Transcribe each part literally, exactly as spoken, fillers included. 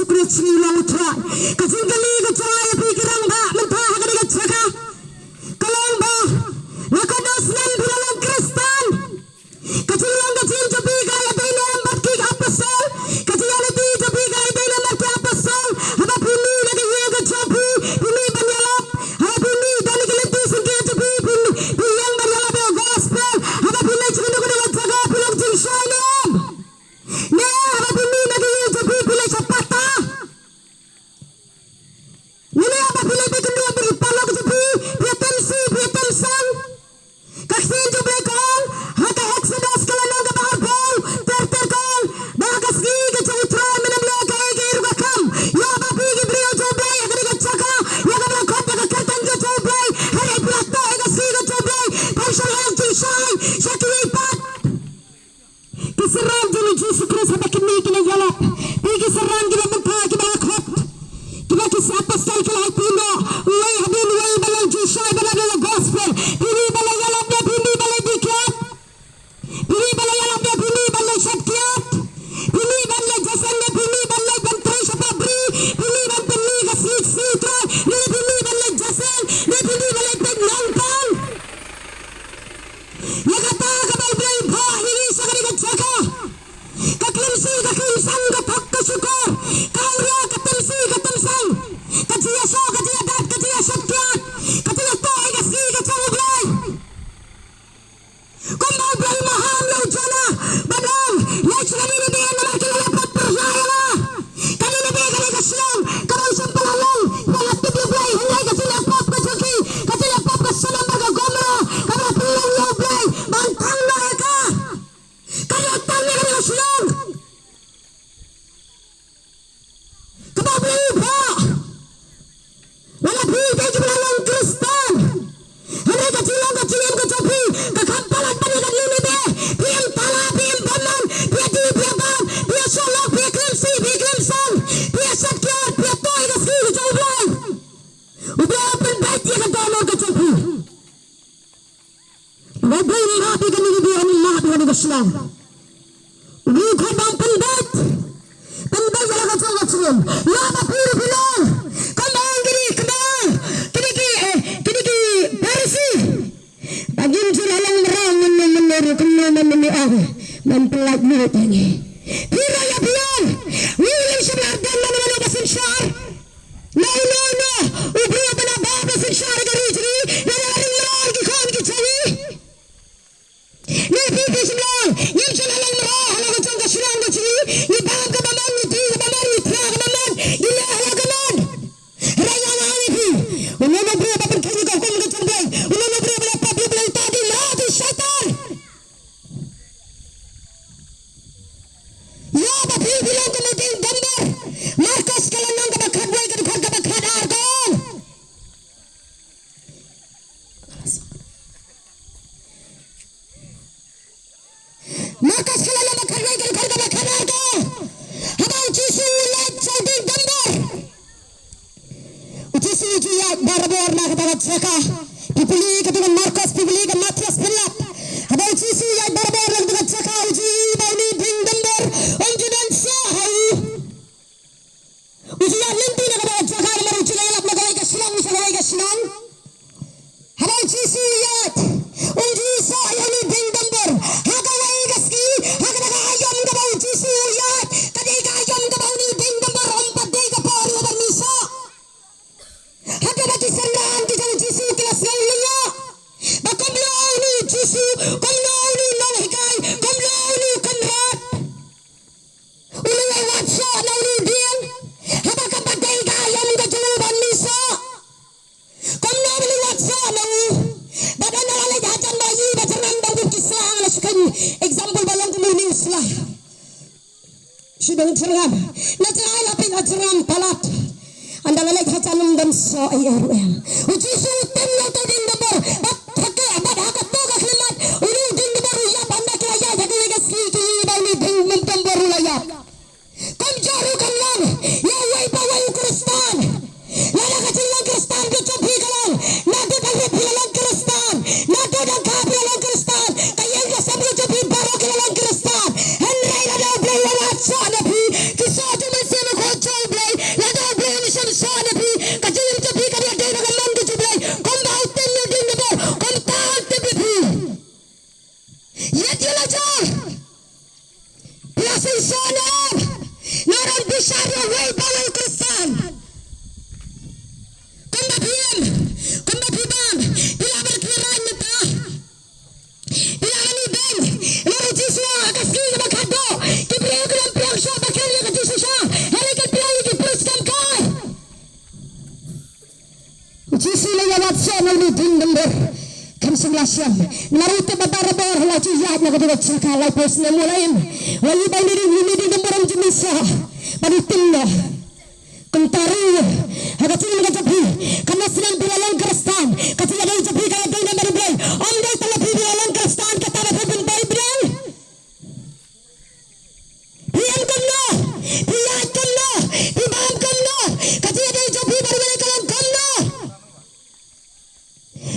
Kris, ngi long u Trai. Ka jingkylli ka jong nga ïa phi ki rangbah mynta ha kane ka jaka ka long ba, la katno snem phi la long Khristan? Ka jinglong ka jingim jong phi ka la ïadei ne em bad ki apostol? Ka jingïaid lynti jong phi ka la ïadei ne em bad ki apostol? Haba phi mih na ka ïing ka jong phi, phi mih ban ïalap. Haba phi mih da na ka lynti syngkien jong phi, phi mih, phi ïeng ban ïalap ïa ka gospel. Haba phi leit sha kano kano ka jaka, phi long jingshai ne em? Ne haba phi mih na ka ïing jong phi, phi leit sha pata? Ngi ïa ba phi leit bad ki nongpynïaid paralok jong phi, phi ïatem shi, phi ïatem seng. Ka ktien jong U Blei ka ong ha ka Exodus ka lynnong kaba arphew, ter ter ka ong ba ha ka sngi ka jong U Trai men ym leh kaei kaei ruh ka kam. Ïa ba phi ki briew jong U Blei ha kane ka jaka, ïa kaba la khot da ka kyrteng ka jong U Blei. Hynrei phi la toh ïa ka sngi ka jong U Blei ban shah leh jingshai sha kiwei pat. Ki synran jong U Jisu Khrist haba kine ki la ïalap. Phi ki synran kiba mynta kiba la khot, kiba ki apostol ki la aiti noh, uwei hadien uwei ban long jingshai, ban lap ïa ka gospel. Phi mih ban leit ïalap ne phi mih ban leit dih kiad? Phi mih ban leit ïalap ne phi mih ban leit shet kiad? Phi mih ban leit jingïaseng ne phi mih ban leit ban trei sha pop ri? Phi mih ban pynmih ka sngi sngi U Trai ne phi mih ban leit jingïaseng ne phi mih ban leit peit nongpang? Ïa kata kaba U Blei u phah ïa ngi sha kane ka jaka. Ka klim shi ka klim san, ka thok ka shukor, ka awria ka tem shi ka tem san, ka jingïasoh ka jingïadat ka jingïashet kiad, ka jingïatoh ïa ka sngi ka jong U Blei. Kumba U Blei u maham ïa u Jonah ban ong, leit sha Nineveh namar ki la leh pop pyrshah ïa nga. Ka Nineveh ka dei ka shnong kaba u shym pat la long, ba la tip ïa U Blei, hynrei ka jingleh pop ka jong ki, ka jingleh pop ka Sodom bad ka Gomorrah, kaba la pynlong ïa U Blei ban tang noh ïa ka. Ka la tang ïa ka dei ka shnong kaba U Blei u phah. Lada phi dei kiba la long Khristan, hynrei ka jinglong ka jingim ka jong phi ka kham palat ban ïa ka Nineveh, phi im thala, phi im bymman, phi ïa dih, phi ïa bam, phi ïa shoh lok, phi ïa klim shi, phi ïa klim san, phi ïa shet kiad, phi ïa toh ïa ka sngi ka jong U Blei. U Blei u pynbeit ïa ka dohnud ka jong phi. Ba u Blei u map ïa kane ka dei, u map ïa kane ka shnong. U Blei u khot ba un pynbeit. Pynbeit ïa la ka jong ka jingim. Ïa ba phi ruh phi long. Kumba ong kine ki kmie, kine ki, eh, kine ki Pharisi. Ba ngim ju la long mraw mynno mynno ruh, kumno mynno mynno, ah, men pynlait lut ïa ngi. Phi ruh ïa phi ong, ngi lim shym la don mano mano ba synshar. No, no, no. U briew uba naba ba synshar ka ri jong ngi, naba la ring mraw ki khun ki jong ngi. Ne phi phi sngewlong, ngim shym la long mraw ha la ka jong ka shnong ka jong ngi, ngi bam kaba mon, ngi dih kaba mon, ngi thia kaba mon, ngi leh ha la ka mon. Hynrei nga ong ïa phi, uno uno u briew uba pynkheiñ ïa ka hukum ka jong U Blei, uno uno u briew uba leh pop ïa U Blei, uta u dei mraw, u dei Soitan. Ïa ba phi phi long kum u dieng dumbur. Markos ka lynnong kaba khatwei, ka dkhot kaba khatar ka ong. Markos ka lynnong kaba khatwei, ka dkhot kaba khatar ka ong. Haba U Jisu u leit sha u dieng dumbur. U Jisu u ju ïaid barabor na kata ka jaka. Phi pule katei ka Markos, phi pule ka Mathaios, phin lap. Haba U Jisu u ïaid barabor na kata ka jaka, u ju ïohi ba une u dieng dumbur um ju don soh ha u. U ju ïaid lynti na kata ka jaka namar u ju la ïalap na kawei ka shnong sha kawei ka shnong. Haba U Jisu u ïaid, um ju ïohi soh ïa une u dieng dumbur. Ha kawei ka sngi, ha kata ka aïom kaba U Jisu u ïaid, ka dei ka aïom kaba une u dieng dumbur um pat dei ka por ruh ban mih soh. Hato ba ki synran ki jong U Jisu ki la sngew lyngngoh? Ba kumno une U Jisu, kumno une u nonghikai, kumno une u kynrad u la ïa wad soh na une u dieng, haba kam pat dei ka aïom ka jong u ban mih soh? Kumno ba u la wad soh na u? Ba don la leit hajan ba ïohi ba jyrngam dang kum ki sla, la shu kheiñ example ba long kum une u sla. Shu dang jyrngam. Na jngai la peit la jyrngam palat. Ynda la leit hajan ym don soh ei ei ruh em. U Jisu u tim na uto u dieng dumbur. Bad ha ka, bad ha kato ka khyllipmat, une u dieng dumbur u ïap ynda ki la ïaid ha kawei ka sngi, ki ïohi ba une u dieng dumbur u la ïap. Kumjuh ruh kan long ïa uwei pa uwei u Khristan. Lada ka jinglong Khristan ka jong phi ka long, naduh ba phi la long Khristan, naduh dang kha phi la long Khristan, ka ïing ka sem ka jong phi baroh ki la long Khristan. Hynrei lada U Blei u la wad soh na phi, ki soh jong U Mynsiem Bakhuid jong U Blei, Ïa ki la jong. Phi la sngewsih ne em? Nga don bishar ïa uwei pa uwei u Khristan. Kumba phi im, kumba phi bam, phi lah ban kyrpad mynta. Phi lah ban ibeiñ. Namar u Jisu ha ka sngi kaba khatduh, ki briew ki lam pdiang shuh ba kren ïa ka jingshisha. Hynrei ki pdiang ïa ki priest kam kai. U Jisu u la ïa wad shuh na une u dieng dumbur. Kan sngewsih shem. Namar u tip ba barabor la ju ïaid na kata ka jaka laiphew snem u la im. Wa ïa bai une u dieng dumbur um ju mih shuh. Bad u tim noh. Kumta ruh ha ka jingim ka jong phi. Kan ym snem phi la long Khristan. Ka jingïadei jong phi ka ïadei ne bad U Blei. Ym dei tang ba phi phi la long Khristan kata ba phi pynbeit pdiang. Phi im kumno? Phi ïaid kumno? Phi bam kumno? Ka jingïadei jong phi bad U Blei ka long kumno?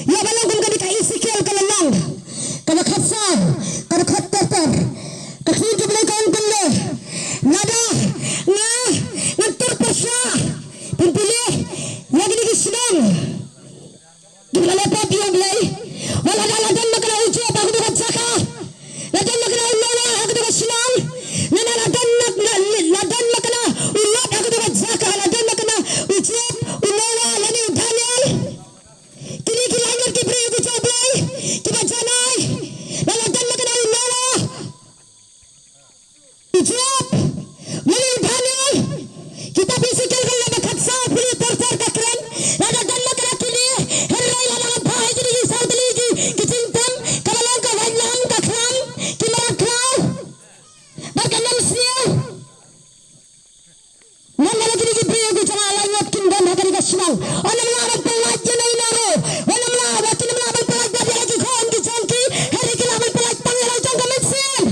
Ïa ba long kum kane ka Esekiel ka la long. Kaba khatsaw, kaba khatterter. Ka ktien jong U Blei ka ong kumne. Lada nga, ngan tur pyrshah. Pynpilih ïa kine ki shnong. Ki la leh pop ïa U Blei. Wat la, la don ma kane u Job ha kata ka jaka. La don ma kane u Noah ha kata ka shnong. Lane la don ma, la, la don ma kane u Lot ha kata ka jaka. La don ma kane u Job, u Noah, lane u Daniel. Kine ki laingut ki briew ki jong U Blei kiba janai. La, la don ma kane u Noah. Job, lane u Daniel, kitab Esekiel ka lynnong ba khatsaw, pule ter ter ka kren, lada don ma kane kine, hynrei lada ngam phah ïa kine ki saw tylli ki, ki jingtem, kaba long ka waitlam, ka khlam, ki mrad khlaw, bad ka nongshun. Namar kine ki briew ki jong nga lai ngut kin don ha kane ka shnong. Wat nym lah ban pyllait ïa ino ino ruh. Wat nym lah, wat kin nym lah ban pyllait bad ïa la ki khun ki jong ki, hynrei ki lah ban pyllait tang ïa la jong ka mynsiem.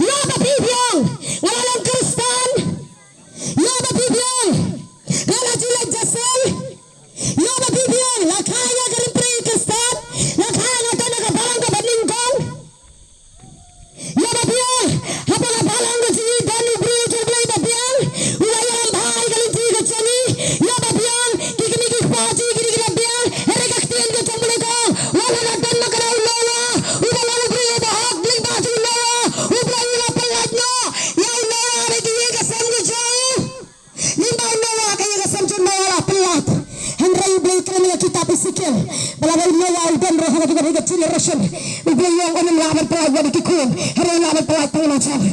Ïa ba phi biang, nga la long Khristan. Ïa ba phi biang, nga la ju leit jingïaseng. Ïa ba phi biang, la kha ïa ka rim pyrshah Khristan, la kha ïa nga don ha ka balang kaba nyngkong. Ïa ba biang, ha ka balang ka jong ngi don u briew jong U Blei ba biang, uba ïalam bha ïa ka lynti ka jong ngi. Ïa ba biang, ki kmie ki kpa jong ngi ki la biang, hynrei ka ktien ka jong U Blei ka ong, wat la don ma kane u Noah, uba long u briew uba hok lyngba jong u Noah, U Blei u la pyllait noh ïa u Noah bad ki ïing ki sem ki jong u. Lyngba u Noah, ka ïing ka sem jong u Noah la pyllait. Hynrei U Blei u kren ha ka kitab Esekiel ba lada u Noah u don ruh ha kata ka generation, U Blei u ong un ym lah ban pyllait ïa ki khun, hynrei u lah ban pyllait tang ïa la jong.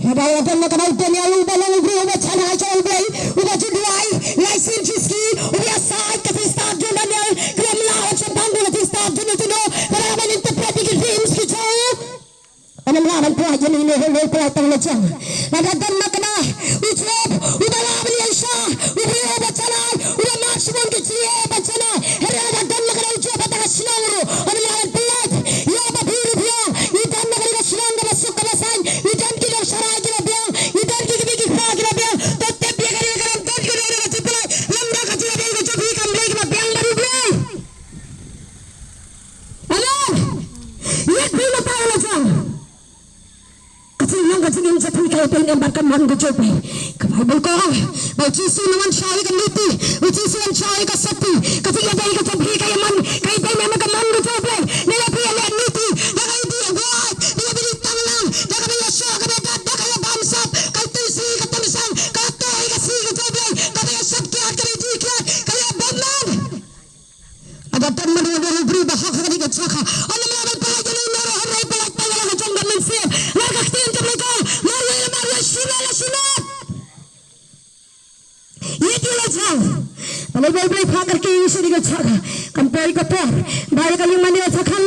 Lada la don ma kane u Daniel uba long u briew uba janai jong U Blei, uba ju duwai lai sien shi sngi, uba ïasaid ka jingstad jong u Daniel, ki ym lah ban shah bang ka jingstad jong u, jong u, lada ban interpret ïa ki dreams ki jong u. Wat nym lah ban pyllait ïa ino ino, pyllait tang ïa la jong. Lada don ma kane u Job, uba lah ban ïaishah, u briew uba janai, uba mad shibun ki jingeh ba janai. Hynrei lada don ma kane u Job ha kata ka shnong ruh, wat nym lah ban pyllait. Ïa ba phi ruh biang, ngi don ha kane ka shnong kaba suk kaba saiñ, ngi don ki nongshakri ki la biang, ngi don ki kmie ki kpa ki la biang. To tip ïa kane, ka dang don kano kano ka jingpyllait, lymda ka jingïadei ka jong phi kam dei kaba biang bad U Blei. Amen. Ïa phi ma phi la jong. Ka jinglong ka jingim jong phi ka ïadei ne em bad ka mon ka jong phi. Ka Baibl ka ong ba U Jisu u wan shaw ïa ka miti, U Jisu u wan shaw ïa ka sopti. Ka jingïadei ka jong phi ka ïa mon, ka ïadei ne em bad ka mon ka jong phi. Ne ïa phi ïa leh miti da ka ïadei wad, da ka ïadei tang lang, da kaba ïashoh kaba ïadat, da ka ïabamsap, ka ïatylli ka tyngsang, ka ïatoh ïa ka sngi ka jong phi, kaba ïashat kiad, kaba ïadei kiad, ka ïabam man. Lada don mano mano u briew ba hok ha kane ka jaka, wat nym lah ban pyllait ïa ino ino ruh, hynrei pyllait tang ïa la ka jong ka mynsiem. Namar ka ktien jong U Blei ka ong, marwei la marwei, shimet la shimet. Ïa ki la jong. Balei ba U Blei u phah kyrkieh ïa ngi sha kane ka jaka? Kam poi ka por ba ïa ka ïing mane la jaka,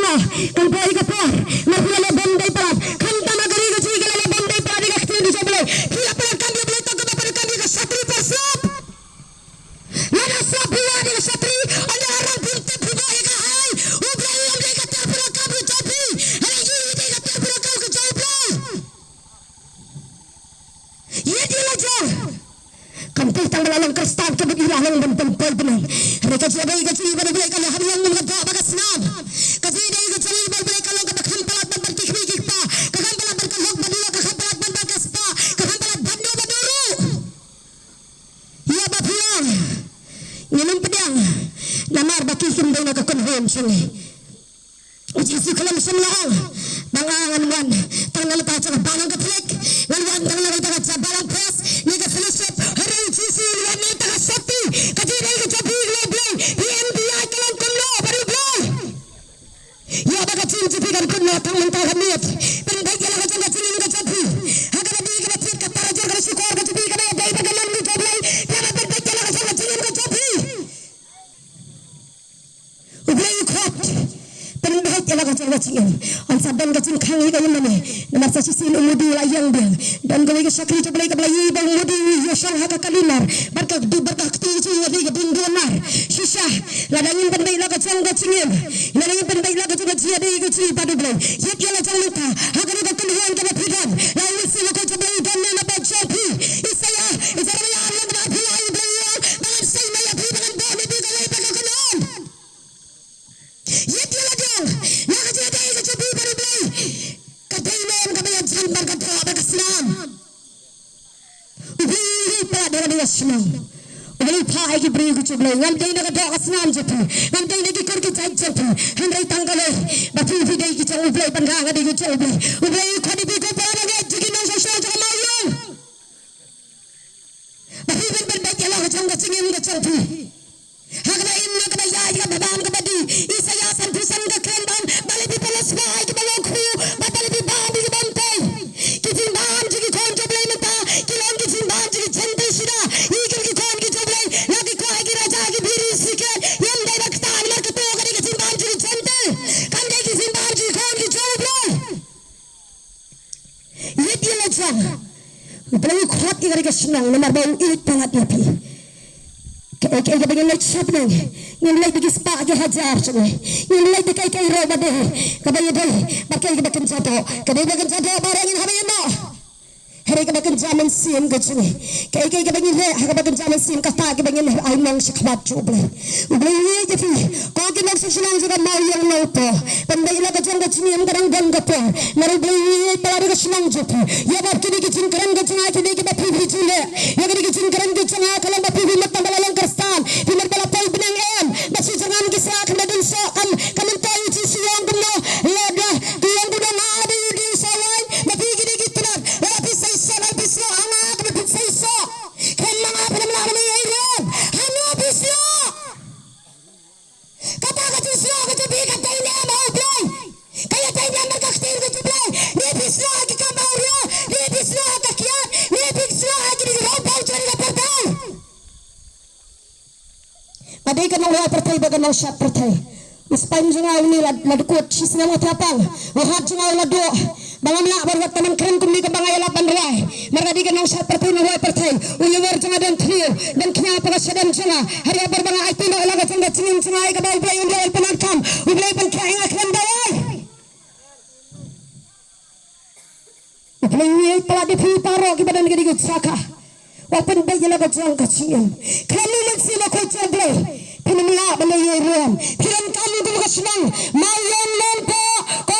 kam poi ka por. Namar phi la leh bym dei palat. Khamtam ha ka ri ka jong ngi ki la leh bym dei palat ïa ka ktien ka jong U Blei. Phi la pyllait kam ïa U Blei tang kumba pyllait kam ïa ka shatri parsap. Lada sngap phi wad ïa ka shatri, ynda la rung phi tip phi noh ïa ka hai, U Blei um dei ka ter pyrkhat ka jong phi. Hynrei ngi dei ka ter pyrkhat ka jong U Blei. Ïa ki la jong. Kam dei tang ba la long Khristan ka mut ngi la long ban pynpoi bneng. Hynrei ka jingïadei ka jong ngi bad U Blei ka la hap long kum ka doh bad ka snam. Ka jingïadei ka jong ngi bad U Blei ka long kaba kham palat ban bad ki kmie ki kpa. Ka kham palat ban ka lok bad u lok, ka kham palat ban bad ka spah. Ka kham palat ban no ban no ruh. Ïa ba phi ong, ngin ym pdiang namar ba ki kim dei na ka kynhun jong ngi. U Jisu khlem shym la ong Ba nga ngan wan tang na ka bynta jong ka balang Katholik, ngan wan tang na ka bynta jong ka balang Pres, ne ka fellowship, ha rai Jisu ngan wan tang ka sopti, ka jingïadei ka jong phi, ka long Blei, phi em phi ïaid ka long kumno bad u Blei. Ïoh ba ka jingim jong phi kan kynnoh tang mynta ka miet. Pynbeit ïa la ka jong ka jingim ka jong phi ha kaba dei kaba thied, ka tarajur kaba shukor ka jong phi, kaba ïadei bad ka nam ka jong u Blei. Phi hap ban pynbeit ïa la ka jong ka jingim ka jong phi. U Blei u khot. Pynbeit ïa la ka jong ka jingim. Yn sa don ka jingkhang ïa ka ïing mane. Namar sa shisien u Modi u la ïeng biang. Don kawei ka shakri jong u Blei kaba la ïohi ba u Modi u ïashong ha ka kali nar bad ka dei bad ka kti jong u, ka dei ka ding duwan nar. Shisha, lada ngim pynbeit ïa la ka jong ka jingim, lada ngim pynbeit ïa la ka jong ka jingïadei ka jong phi bad u Blei, ïit ïa la jong mynta ha kane ka kynhun kaba phi don. La u Mynsiem Bakhuid jong u Blei u don na ka bynta jong phi. Isaïah, Isaïah ar lyngba arphew lai, u Blei u ong ba ngan sei ma ïa phi, ba ngan bud ïa phi kawei pat ka kynhun. Ïit ïa la jong na ka jingïadei ka jong phi bad u Blei. Ka dei ne em kaba ïajan bad ka doh bad ka snam? U Blei u palat da ka dei ka shnong. U Blei u phah ïa ki briew ki jong u Blei. Ngam dei na ka doh ka snam jong phi, ngam dei na ki kur ki jait jong phi. Hynrei tang kawei, ba phi phi dei ki jong u Blei, ban nga nga dei ki jong u Blei. U Blei u khot ïa phi ko para bangeit, ki nongshong shnong jong ka Mawïong. Ba phi ban pynbeit ïa la ka jong ka jingim ka jong phi ha kaba im, ha kaba ïaid, ha kaba bam, ha kaba dih. Isaïah sanphew san ka kren ban ba lei phi pynlong sbai kiba long khru, ba lei phi bam ïa ki bym tei. Ki jingbam jong ki khun jong u Blei mynta ki long ki jingbam jong ki Jentil shuh. Ïa ki, ki khun ki jong u Blei la ki kwah ïa ki raja, ki biri sikret. Ngam dei ba kata, namar kato ka dei ka jingbam jong ki Jentil. Kam dei ki jingbam jong ki khun ki jong u Blei. Ïit ïa la jong. U Blei u khot ïa ka dei ka shnong namar ba u ïeit palat ïa phi. Kaei kaei kaba ngin leit shaphrang, ngin leit da ki spah ki hajar jong ngi, ngin leit da kaei kaei ruh ba dei kaba ïadei bad kaei kaba kynja doh. Ka dei ba kynja doh ba ruh ngin hap ban ïeh noh. Hynrei kaba kynja mynsiem ka jong ngi, kaei kaei kaba ngin leh ha kaba kynja mynsiem, kata kaba ngin ai nong shakhmat jong u Blei. U Blei u ïeit ïa phi ko ki nongshong shnong jong ka Mawïong Nongpoh. Pynbeit ïa la ka jong ka jingim, ka dang don ka por. Namar u Blei u ïeit palat ïa ka shnong jong phi. Ïa ba kine ki jingkren ka jong nga, kine kiba phi phi ju leh. Ïa kine ki jingkren ka jong nga ka long ba phi phi mut tang ba la long Khristan, phi mut ba la poi bneng, em. Ba shi jingngam ki sla khlem da dun soh, em. Ka myntoi u Jisu u ong kumno? Lada ki ong kumno, nga dei u dieng soh waiñ, ba phi kine ki tnat, lada phi seisoh, lada phi seisoh ha nga kaba phi seisoh, khlem ma nga phin ym lah ban ïaid ruh. Hangno phi seisoh? Kata ka jingseisoh ka jong phi ka dei ne em ha u Blei? Ka ïadei ne em bad ka ktien ka jong u Blei? Ne phi seisoh ha ki kam awria? Ne phi seisoh ha ka kiad? Ne phi seisoh ha ki ri ki rom bang jong ka pyrthei? Nga dei ka nongrwai pyrthei bad ka nongshad pyrthei. U spaiñ jong nga une la, la dkut shi snem nga thiah pang. U hat jong nga u la duh. Ba ngam lah ban wad tang ban kren kumne kumba nga ïalap ban rwai. Namar nga dei ka nongshad pyrthei, nongrwai pyrthei. U liver jong nga don thliew, don khñiang ha ka shadem jong nga. Hynrei ha por ba nga aiti noh ïa la ka jong ka jingim jong nga ïa kaba u Blei un ïoh ban pyndonkam, u Blei u pynkhiah ïa nga khlem dawai. U Blei u ïeit palat ïa phi baroh kiba don ha kane ka jaka. Wat pynbeit ïa la ka jong ka jingim. Khlem u Mynsiem Bakhuid jong u Blei, phin ym lah ban ïaid ruh. Phi donkam kum ka shnong Mawïong Nongpoh, ko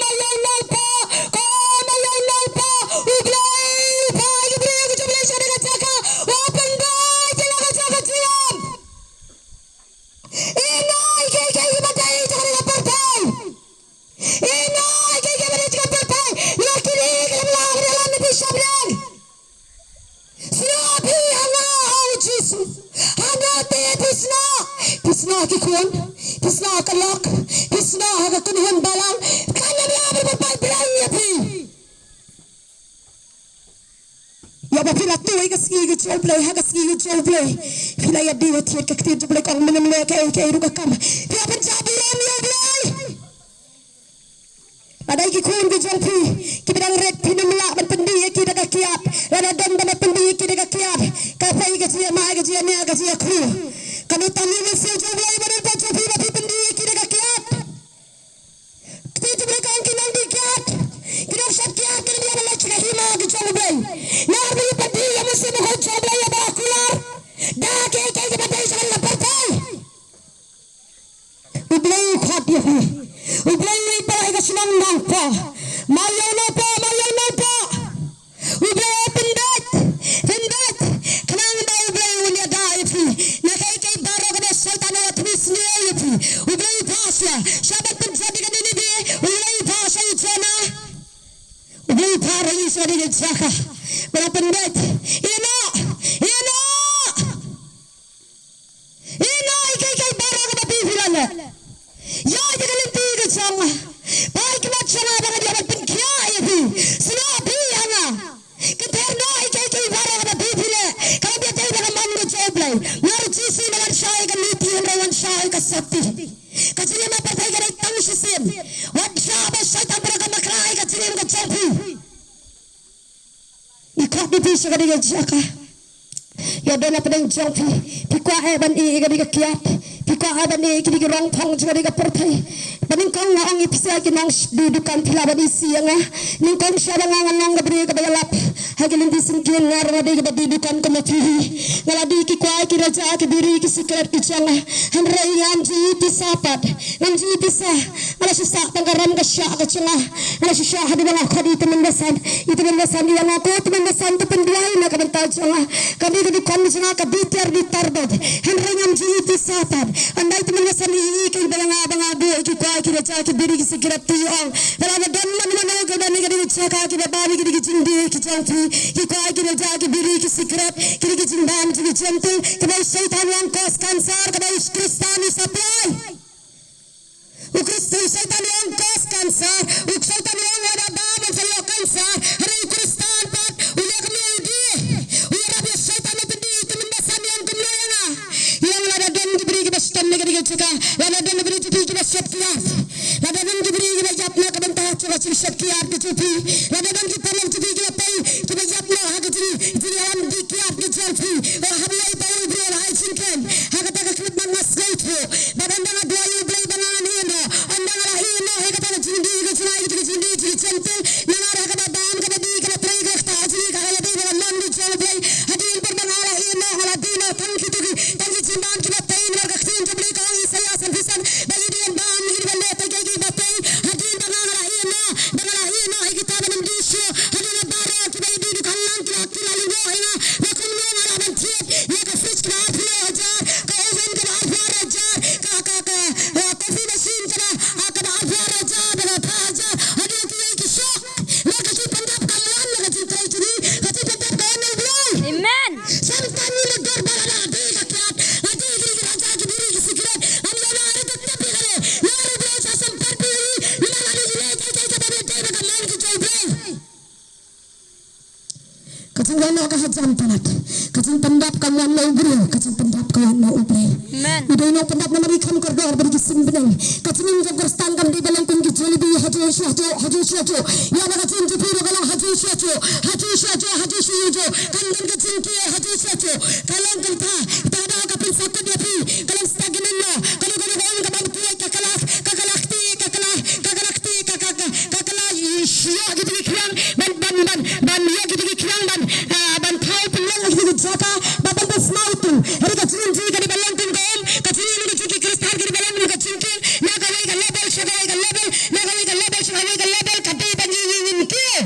Mawïong Nongpoh, ko Mawïong Nongpoh. U Blei u phah ïa ki briew ki jong u Blei sha kane ka jaka. Wat pynbeit ïa la ka jong ka jingim. Ïa ngi kiei kiei kiba dei jong kane ka pyrthei. Ïa ngi kiei kiei ba dei jong ka pyrthei, ïa kine ki lem lah ban ïalam ïa phi shaphrang. Snoh phi ha nga, ha u Jisu. Hangno te phi snoh? Phi snoh ha ki khun? Phi snoh ha ka lok? Phi snoh ha ka kynhun balang? Kan ym lah ban pynpaw blei ïa phi. Ïa ba phi la tuh ïa ka sngi ka jong u Blei, ha ka sngi ka jong u Blei phi la ïa dei ïa thied. Ka ktien jong u Blei ka ong, men ym leh kaei kaei ruh ka kam, phi hap ban jah burom ïa u Blei. Lada ki khun ki jong phi kiba dang rit, phin ym lah ban pyndih ïa ki da ka kiad. Lada don ban da pyndih ïa ki da ka kiad, ka poi ka jingïamai, ka jingïania, ka jingïakru. Ka mut tang ïa u Mynsiem jong u Blei ba don bad jong phi ba phi pyndih ïa ki da ka kiad. Kti jong u Blei ka ong ki nongdih kiad, ki nongshad kiad, ki nongdih kiad, ki nongshad kiad ki jong u Blei. Namar ba ngi pyndih ïa u Mynsiem Bakhuid jong u Blei ïa ba kular da kiei kiei kiba dei jong ka pyrthei. U Blei u khot ïa phi. U Blei u ïeit palat ïa ka shnong Nongpoh. Mawïong Nongpoh, Mawïong Nongpoh. U Blei u pynbeit, pynbeit. Khnang ba u Blei un ïada ïa phi na kaei kaei baroh kaba u Soitan u la pynsniew ïa phi. U Blei u phah sha, sha ban pynjot ïa ka Ninibi. U Blei u phah sha u Jonah. Phah ïa ngi sha kane ka jaka. Ba la pynbeit. Ïeh noh. Ïeh noh. Ïeh noh ïa kiei kiei baroh kaba phi phi la leh. Ïoh ïa ka lynti ka jong nga. Phai khmat sha nga ba ngan ïoh ban pynkhiah ïa phi. Snoh phi ïa nga. Kynthei noh ïa kiei kiei baroh kaba phi phi leh. Ka la biang tei da ka mon ka jong U Blei. Namar U Jisu u la wan shah ïa ka lynti hynrei u wan shah ïa ka sopti. Ka jingim ha pyrthei ka dei tang shisien. Wat shah ba Soitan ba ka makrai ka jingim ka jong phi. Ngi khot ïa phi sha kane ka jaka. Ïa don hapdeng jong phi. Phi kwah eh ban ïeh ïa kane ka kiad. Phi kwah eh ban ïeh ïa kine ki rong phong jong kane ka pyrthei. Ba nyngkong nga ong ïa phi sa ki nongdie dukan phi lah ban isih ïa nga. Nyngkong sha ba nga ngan long ka briew kaba ïalap ha ki lynti syngkien, nga ruh nga dei kaba die dukan kum ma phi hi. Nga la die ki kwai ki raja ki biri ki sikret ki jong nga. Hynrei ngam ju ïeit pisa pat. Ngam ju ïeit pisa. Nga la shu sah tang ka ram ka shah ka jong nga. Nga la shu shah haduh ba nga khot ïa i tymmen basan. I tymmen basan ïa nga, ko tymmen basan, to pynduwai na ka bynta jong nga. Ka dei ka dukan jong nga ka die tiar die tar bad. Hynrei ngam ju ïeit pisa pat. Ynda i tymmen basan i ïeit ïa nga ba nga buh ïa ki kwai ki raja ki biri ki sikret, te i ong, ba lada don mano mano kiba don ha kane ka jaka kiba bam ïa kine ki jingdie ki jong phi, ki kwai ki raja ki biri ki sikret, kine ki jingbam jong ki Jentil, kaba u Soitan u ong cause cancer, kaba u Khristan u supply. U Khristan, u Soitan u ong cause cancer, u Soitan u ong lada bam un sa ïoh cancer, hynrei u Khristan pat u leh kumno, u die. U ïarap ïa u Soitan, u pyndie ïa i tymmen basan, u ong kumno ïa nga. U ong lada don ki briew kiba shitom ha kane ka jaka, lada don ki briew jong phi kiba sheptiar, lada don ki briew kiba ïap na ka bynta jong ka jingsheptiar ka jong phi, lada don ki paralok jong phi kiba poi kiba ïap na ha ka jing, jingïalam die kiad ka jong phi, oh, hap leit ïa u briew ha i jingkren. Ha kata ka khyllipmat nga sngewthuh. Bad ynda nga duwai ïa U Blei ba ngan ïeh noh, ynda nga la ïeh noh ïa kata ka jingdie ka jong nga, ïa kata ka jingdie jong ki Jentil, namar ha kaba bam, kaba die, kaba trei, kaba ktah jong ngi, ka la dei ba ka mon ka jong U Blei. Hadien ba nga la ïeh noh, nga la die noh tang kito ki, tang ki jingbam kiba tei, namar ka ktien jong U Blei ka ong, Isaïah sanphew san, ba ngi dei ban bam ïa kiba leh tei, ïa kiba tei. Hadien ba nga, nga la ïeh noh, ba nga la ïeh noh ïa kita ban ym die shuh. Hadien ba baroh kiba ïadie dukan lang ki la, ki la lyngngoh ïa nga, ba kumno nga lah ban thied ïa ka fridge kaba arphew hajar, ka oven kaba arphew hajar, ka, ka, ka, eh, coffee machine kaba, ah, kaba arphew hajar, kaba phra hajar. Haduh kiwei ki shok. Namar ka jingpyndap kam wan na ka jingtrei jong ngi, ka jingpyndap ka wan na U Blei. Amen. Sngewthuh ngi mutdur ba lada ngi die ka kiad, ngi die ki raja ki biri ki sikret, ngi ïoh ngi tep ïa kane. Namar U Blei u sa sngewthuh ïa ngi, namar lada ngi leh kiei kiei kaba biang tei ba ka mon ka jong U Blei. Ka jingwan noh ka hajan palat. Ka jingpyndap kam wan na u briew, ka jingpyndap ka wan na U Blei. Amen. U dei u nongpyndap namar ngi kham kordor bad ki sim bneng. Ka jingim jong u Khristan kam dei ban long kum ki jalebi, hajuh sha hajuh, hajuh sha hajuh. Ïa ba ka jingim jong phi ruh ka long hajuh sha hajuh, hajuh sha hajuh, hajuh sha hajuh. Kan don ka jingkiar hajuh sha hajuh. Ka long kumta, ka daw ka pynsakut ïa phi, ka long stagnant noh. Ka long, ka long, ka long, ka bam kiar, ka kylla, ka kylla kti, ka kylla, ka kylla kti, ka, ka, ka, ka kylla ïoh kito ki khliang ban, ban, ban, ban ïoh kito ki khliang ban, ah, ban thaw pynlong ha kito ki jaka, ba ban pynsmouting. Hynrei ka jingim jong ngi ka dei ban long kum ka um, ka jingim jong ki Khristan ka dei ban long kum ka jingkiar, na kawei ka level sha kawei ka level, na kawei ka level sha kawei ka level, ka dei ban ïoh, ïoh, ïoh kiar.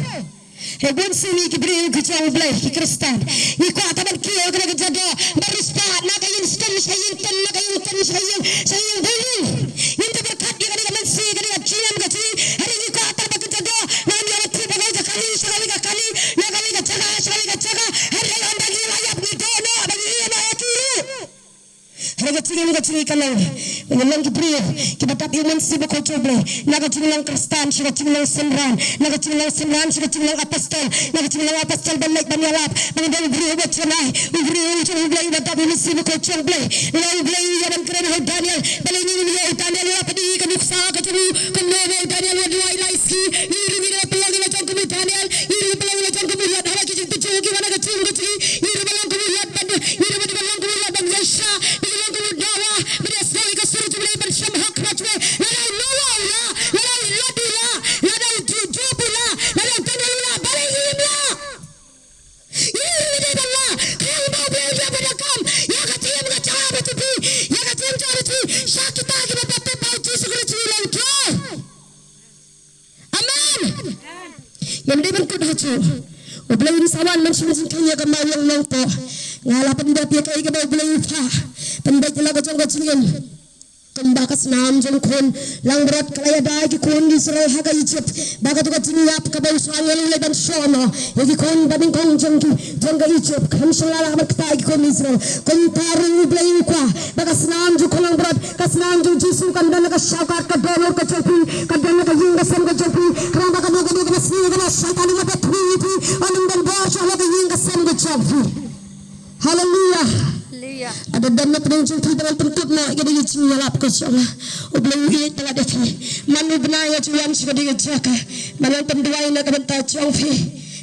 Hynrei bun sien ngi ki briew ki jong U Blei ki Khristan, ngi kwah tang ban kiew ha kane ka jaka, ba riewspah, na ka ïing stem sha ïing tem, na ka ïing tem sha ïing, sha ïing building. Ngim ju pyrkhat ïa kane ka mynsiem, kane ka jingim ka jong ngi. Hynrei ngi kwah tang ba ka jaka, ngan ïoh ban thied na kawei ka kali sha kawei ka kali, na kawei ka jaka sha kawei ka jaka. Hynrei ynda ngi la ïap ngi doh noh, ba ngi ïeh noh ïa ki ruh. Hynrei ka jingim ka jong ngi ka long, ngi long ki briew kiba dap ïa u Mynsiem Bakhuid jong U Blei. Na ka jinglong Khristan sha ka jinglong synran, na ka jinglong synran sha ka jinglong apostol, na ka jinglong apostol ban leit ban ïalap, ban long u briew uba janai, u briew jong U Blei uba dap ïa u Mynsiem Bakhuid jong U Blei. Namar U Blei u ïa ban kren ha u Daniel, balei ngin ïoh, u Daniel u la pyndonkam ïa ka nuksa ka jong u, kumno ba u Daniel u wan duwai lai sngi. Ngi ruh ngin ïa pynlong ïa la jong kum u Daniel, ngi ruh pynlong ïa la jong kum u Daniel, ha ba ki jingtynjuh ki wan ha ka jingim ka jong ngi, ngi ruh ban long kum u Daniel, ban, ngi ruh ban long kum u Daniel ban ïaishah, ngi ruh long kum u Noah, ban ïasnoh ïa ka sur jong U Blei, ban shim hok ha jong U Blei. Lada u Noah u lah, lada u Lot u lah, lada u Ju-, Job u lah, lada u Daniel u lah, balei ngim lah? Ïa u ruh u dei ban lah. Khnang ba U Blei un ïa pyndonkam ïa ka jingim ka jong nga bad jong phi, ïa ka jingim jong nga bad jong phi, sha kita kiba baptis ha u Jisu Khrist u Nongthoh. Amen. Ngim dei ban kut hajuh. U Blei un sa wan ban shim jingkheiñ ïa ka maw ïong nongpoh. Nga la pyndep ïa kaei kaba U Blei u phah. Pynbeit ïa la ka jong ka jingim. Kumba ka snam jong khun langbrot ka la ïada ïa ki khun Israel ha ka Egypt, ba kato ka jingïap kaba u Samuel u leit ban shoh noh ïa ki khun ba nyngkong jong ki, jong ka Egypt, kam shym la lah ban ktah ïa ki khun Israel. Kumta ruh U Blei u kwah ba ka snam jong khun langbrot, ka snam jong Jisu kan don ha ka shawkar, ka dohnud ka jong phi, kan don ha ka ïing ka sem ka jong phi. Khnang ba kano kano kaba sniew kaba Soitan u mad ban thmu ïa phi, un ym don bor sha ka ïing ka sem ka jong phi. Haleluya. Haleluya. Lada don na pdeng jong phi ba ngan pynkut noh ïa ka dei ka jingïalap ka jong nga. U Blei u ïeit palat ïa phi. Man u bnai nga ju wan sha ka dei ka jaka ba ngan pynduwai na ka bynta jong phi.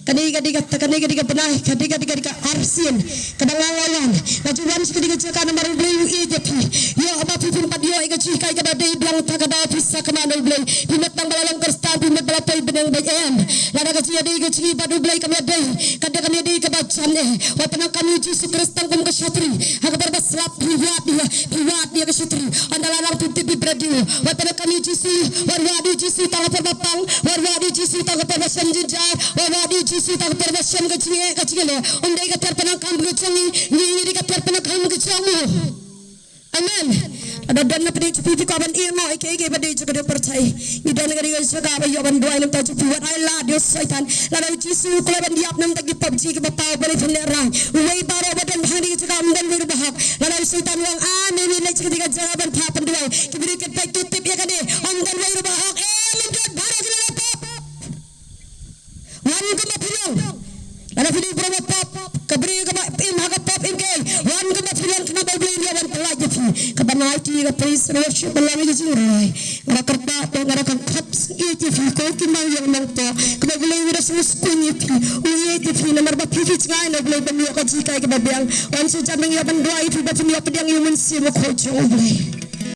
Kane ka dei ka, kane ka dei ka bnai, ka dei ka, dei ka, dei ka arsien kaba nga la wan. Nga ju wan sha ka dei ka jaka namar U Blei u ïeit ïa phi. Ïoh ba phi phin pat ïoh ïa ka jinghikai kaba dei biang, ta ka daw phi sa kynmaw na U Blei. Phi mut tang ba la long Khristan, phi mut ba la poi bneng ba em. Lada ka jingïadei ka jong ngi bad U Blei kam ïadei, ka dei kam ïadei kaba jan eh. Wat pyndonkam ïa U Jisu Khrist tang kum ka shatri. Ha ka por ba slap phi wad ïa, phi wad ïa ka shatri. Ynda la nang phi tip phi bret ïa u. Wat pyndonkam ïa U Jisu, wat wad ïa U Jisu tang ha ka por ba pang, wat wad ïa U Jisu tang ha ka por ba shem jynjar, wat wad ïa U Jisu tang ha ka por ba shem ka jingeh ka jingeh. Ym dei ka ter pyndonkam ka jong ngi, ngi ngi dei ka ter pyndonkam ka jong u. Amen. Lada don na pdeng jong phi phi kwah ban ïeh noh ïa kiei kiei ba dei jong ka dei pyrthei, ngi don ha ka dei ka jaka ba ïoh ban duwai na ka bynta jong phi. Wat ai lad ïa u Soitan. Lada u Jisu u kloi ban ïap na ka bynta ki pop jong ngi kiba paw ba dei phin lehrain. Uwei baroh ba don ha ka dei ka jaka ym don uwei ruh ba hok. Lada u Soitan u ong, ah, me me leit sha ka dei ka jaka ban phah pynduwai. Ki briew ki peit, to tip ïa kane. Ym don uwei ruh ba hok. Em, ym don, baroh ki la pop. Wan kumba phi long. Lada phi dei u briew ba pop, ka briew kaba im ha ka pop im keiñ. Wan kumba phi long khnang ba U Blei un ïoh ban pyllait ïa phi. Kaba naiti ka praise and worship ba long ïa ka jingrwai. Nga la kyrpad bad nga la kyrpad ïa phi ko ki nongïalam nongpop. Kaba U Blei u da sngewskuh ïa phi. U ïeit ïa phi namar ba phi phi jngai na U Blei ban ïoh ka jinghikai kaba biang. Wan sha jan ba ngi ïoh ban duwai ïa phi ba phin ïoh pdiang ïa u Mynsiem Bakhuid jong U Blei.